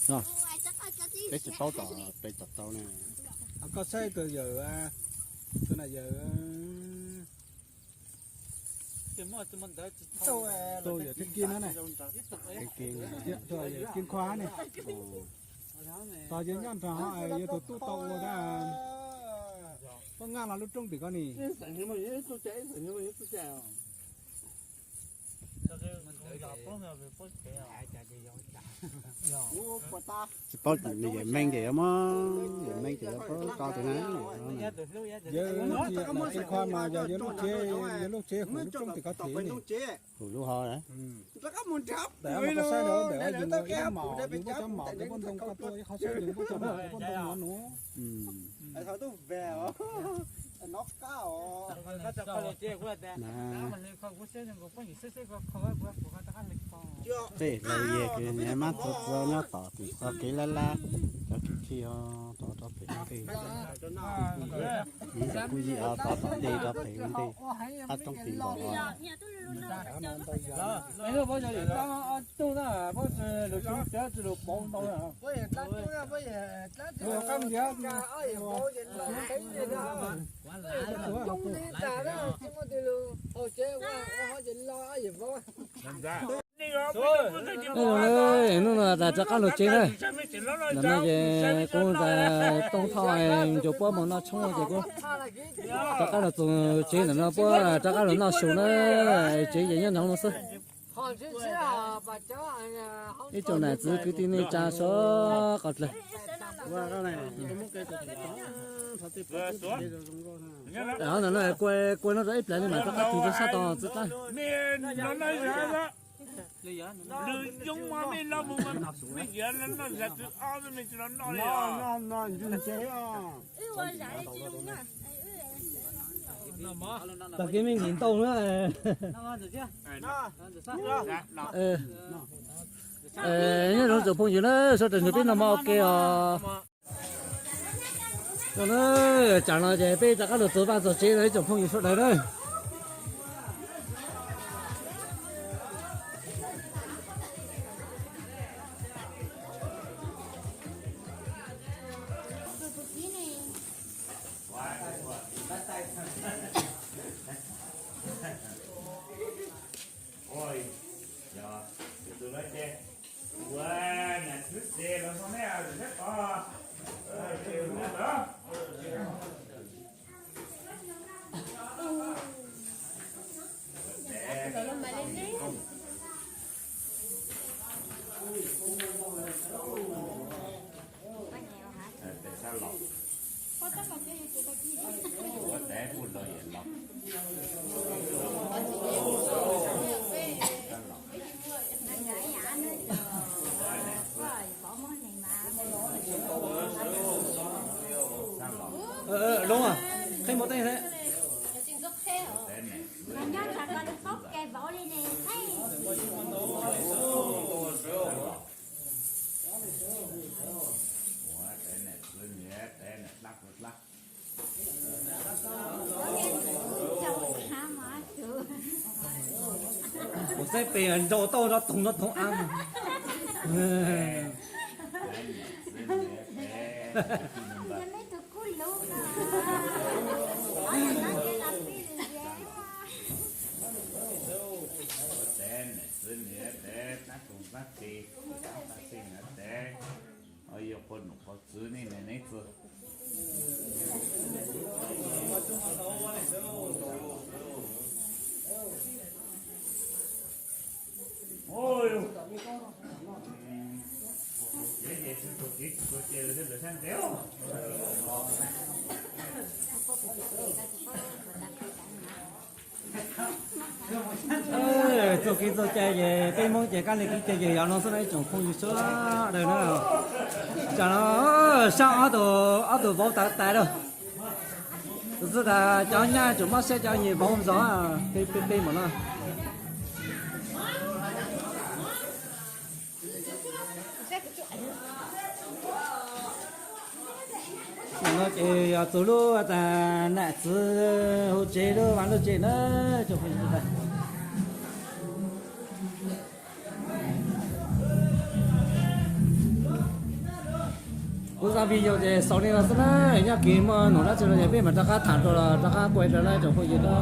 No, peb tsis paub tom peb tom tau ne. Koj saib tus yawm, tus na yawm, tus yawm Thib Kiv na ne, Kiv Khua ne. Tos yawg nyob nrog ho yawg tus tub tau ua na, poj nqaj los lub roob tim ko ni. Tsis paub nws yawm Meej ces yuav muab, yawm Meej ces yuav paub tso tus na. Yawg Kiv Khua mas yog yawg lub tsev, yawg lub tsev hauv lub roob tim ko thev ni. Hauv lub hov. Ntawm no koj saib na, ntawm yus muaj ib lub maum, yus muaj cov maum, yus muaj ntoo koj tuaj ib qho xwb, yus muaj cov maum, yus muaj ntoo no nus. Tej laus yeg kws mab txo txo nyob tom tim qhov kev lab lab, cov kwv tij ho rov rov pem ua ntej. Kuj yim ho rov tom ntej rov pem ua ntej, qab roob tim nkaus. Hnub no tas rov qab los tsev na. Ntawm no ces kuv tas Tooj Thoj ncuav puab mus noj tshoob ces kuv rov qab los txog tsev ntawm no, puab rov qab los noj su na. Tsev ces nyob nyob no xwb. Ib tsoom nam txiv kwv tij neej tsa sawv qos dlawg. Ntawm no kua no rau ib pliag li mam rov qab tig rau sab tod txiv qab. Tag kis me nkim ntau na. Nyob zoo tsoom phooj ywg na, sawv daws nrog peb noj mov ua ke os. Tsam no ces peb rov qab los txog vaj txog tsev no ib tsoom phooj ywg sawv daws na. Loob, qheb muab teeb thiab. Kuv saib pes nrau tauj nrau toog nrau toog av. Yuav qhuas num qhuas txwv nej niam nej txiv. Txuj kev txuj cai ces peb Hmoob ces kab li kev cai ces yog no xwb na ib tsoom phooj ywg sawv daws na. Tsam no sab ob tug, ob tug vauv tawv tas lawm. Tus xwb tas cov nyab tseem mob siab cov nyias vauv zov peb peb mus no. Nim no ces yog txug lub tas nam txwv hu tsev lub vaj lub tsev na, tsoom phooj ywg tas. Kuv zaj video ces xaus li no xwb na, nyob kiv muaj num dab tsi no ces peb mam rov qab tham dua los rov qab kuaj rau lawv tsoom phooj ywg na.